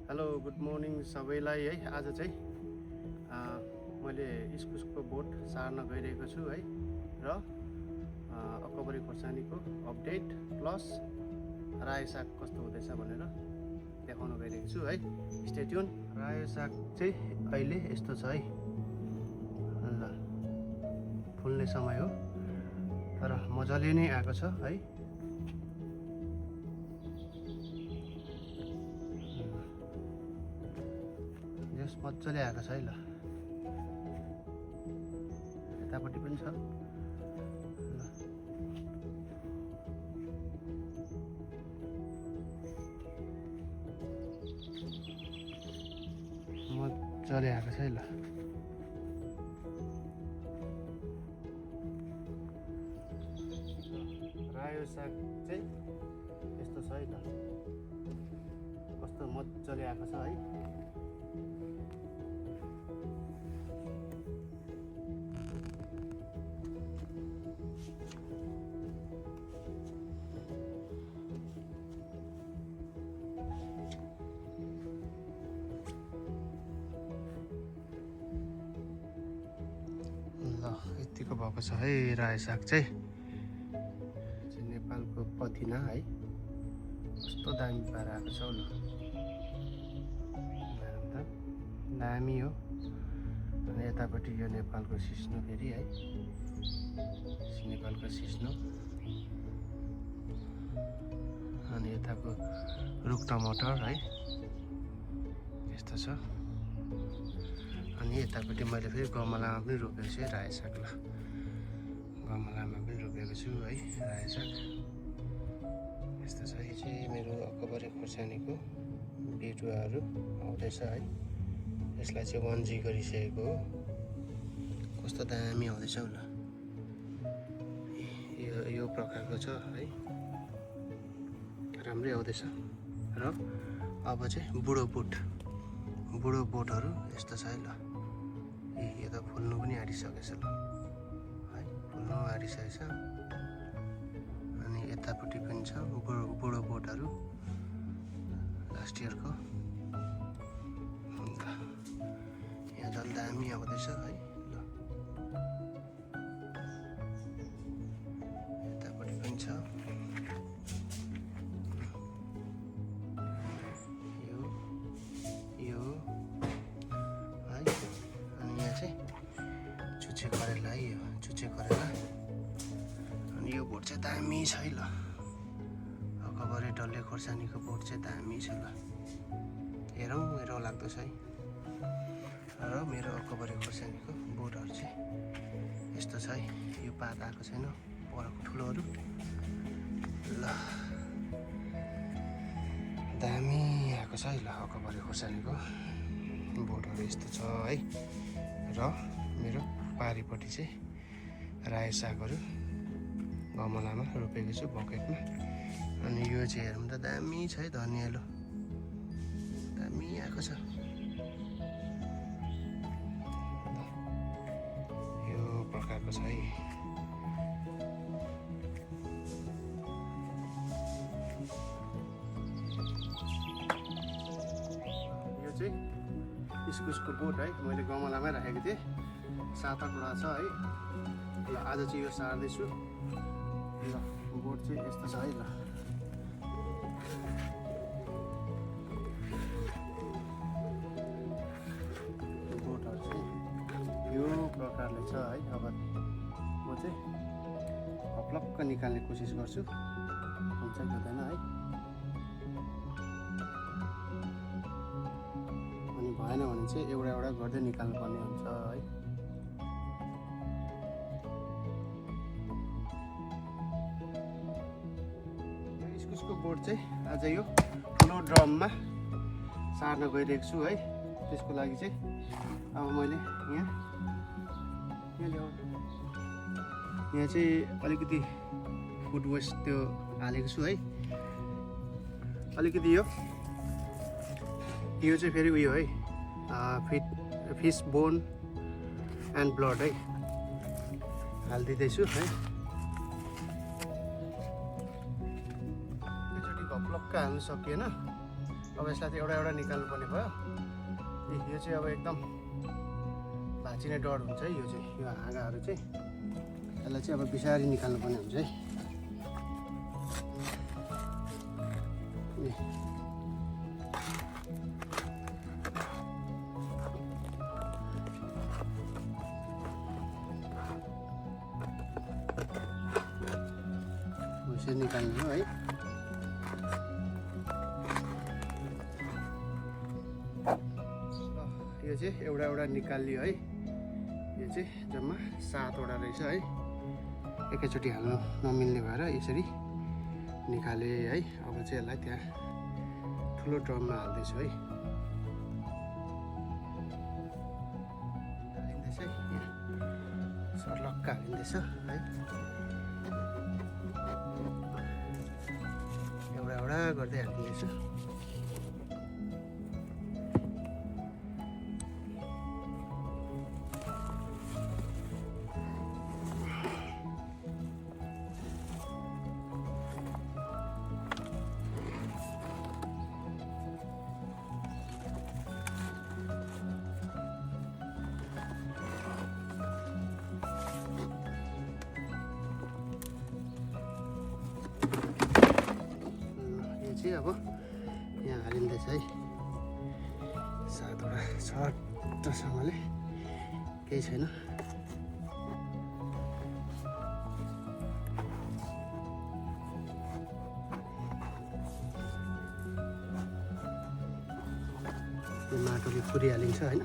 Hello good morning सबैलाई है। आज चाहिँ मैले इस्कुसको बोट सार्न गइरहेको छु है र अकबरी खोर्सानीको अपडेट प्लस रायो साग कस्तो हुँदैछ भनेर देखाउन गइरहेको छु है। Stay tune. रायो साग चाहिँ अहिले यस्तो छ है, ल फुल्ने समय हो तर मजाले नै आएको छ है। मजाले आएको छ है। ल यतापट्टि पनि छ। ल मजाले आएको छ है। ल रायो साग चाहिँ यस्तो छ है। त कस्तो मजाले आएको छ है। यतिको भएको छ है रायो साग चाहिँ। नेपालको पथिना है, कस्तो दामी पारा आएको छ। ल दामी हो। अनि यतापट्टि यो नेपालको सिस्नो फेरि है, नेपालको सिस्नो। अनि यताको रुख टमाटर है यस्तो छ। अनि यतापट्टि मैले फेरि गमलामा पनि रोपेको छु है रायो साग। ल गमलामा पनि रोपेको छु है रायो साग। यस्तो छ। यो चाहिँ मेरो अकबरी खोर्सानीको बिरुवाहरू आउँदैछ है। यसलाई चाहिँ 1G गरिसकेको हो। कस्तो दामी आउँदैछ हौ। ल यो प्रकारको छ है, राम्रै आउँदैछ। र अब चाहिँ बुढो बोटहरू यस्तो छ है। ल यो त फुल्नु पनि आँटिसकेछ। ल है फुल्नु आँटिसकेछ। अनि यतापट्टि पनि छ बुढो बोटहरू लास्ट इयरको। यहाँ झन् दामी आउँदैछ है। ल यतापट्टि पनि छ यो है। अनि यहाँ चाहिँ चुचे करेला है, यो चुचे करेला। अनि यो बोट चाहिँ दामी छ है। ल अकबरी डल्ले खोर्सानीको बोट चाहिँ दामी छ। ल हेरौँ लाग्दो छ है। र मेरो अकबरी खोर्सानीको बोटहरू चाहिँ यस्तो छ है। यो पात आएको छैन परको ठुलोहरू। ल दामी आएको छ है। ल अकबरी खोर्सानीको बोटहरू यस्तो छ है। र मेरो पारिपट्टि चाहिँ रायो सागहरू गमलामा रोपेको छु बकेटमा। अनि यो चाहिँ हेरौँ त दामी छ है। धनियाँ दामी आएको छ। यो प्रकारको छ है। यो चाहिँ इस्कुसको बोट है। मैले गमलामै राखेको थिएँ, 7-8वटा छ है। ल आज चाहिँ यो सार्दैछु। ल बोट चाहिँ यस्तो छ है। ल बोटहरू चाहिँ यो प्रकारले छ है। अब म चाहिँ हप्लक्क निकाल्ने कोसिस गर्छु, हुन्छ कि हुँदैन है। अनि भएन भने चाहिँ एउटा गर्दै निकाल्नुपर्ने हुन्छ है। इस्कुसको बोट चाहिँ आज यो ठुलो ड्रममा सार्न गइरहेको छु है। त्यसको लागि चाहिँ अब मैले यहाँ चाहिँ अलिकति फुड वेस्ट त्यो हालेको छु है। अलिकति यो चाहिँ फेरि उयो है, फिस बोन एन्ड ब्लड है हालिदिँदैछु है। एकचोटि घप्लक्क हाल्नु सकिएन अब यसलाई चाहिँ एउटा निकाल्नु पर्ने भयो। यो चाहिँ अब एकदम भाँचिने डर हुन्छ है। यो चाहिँ यो हाँगाहरू चाहिँ यसलाई चाहिँ अब बिसारी निकाल्नु पर्ने हुन्छ है। यसरी निकाल्नु है। यो चाहिँ एउटा निकालियो है। यो चाहिँ जम्मा 7वटा रहेछ है। एकैचोटि हाल्नु नमिल्ने भएर यसरी निकाले है। अब चाहिँ यसलाई त्यहाँ ठुलो ड्रममा हाल्दैछु है। हालिँदैछ है, सर्लक्क हालिँदैछ है। एउटा गर्दै हालिदिँदैछु। अब यहाँ हालिँदैछ है। 7वटा छट्टसँगले केही छैन। यो माटोले पुरिहालिन्छ होइन,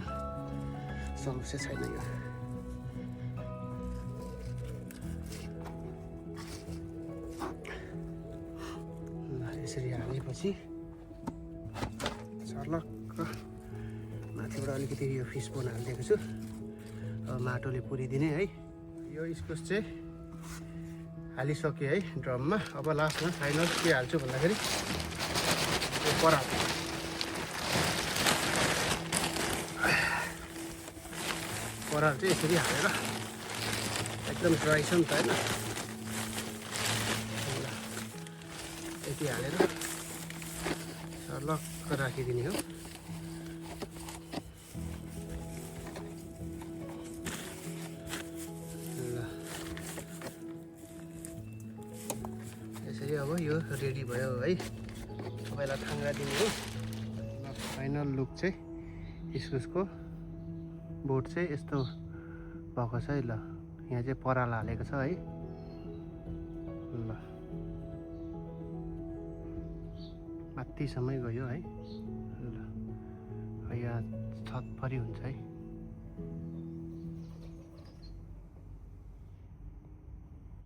समस्या छैन यो। यसरी हालेपछि सर्लक्क माथिबाट अलिकति यो फिस बोन हालिदिएको छु। अब माटोले पुरिदिने है। यो इस्कुस चाहिँ हालिसकेँ है ड्रममा। अब लास्टमा फाइनल के हाल्छु भन्दाखेरि यो पराल चाहिँ यसरी हालेर, एकदम ड्राई छ नि त होइन, यति हालेर सर्लक्क राखिदिने हो। ल यसरी अब यो रेडी भयो है। तपाईँलाई थाङ्गा दिने हो। फाइनल लुक चाहिँ इस्कुसको बोट चाहिँ यस्तो भएको छ है। ल यहाँ चाहिँ पराल हालेको छ है। ल माथिसम्मै गयो है। ल यहाँ छतभरि हुन्छ है।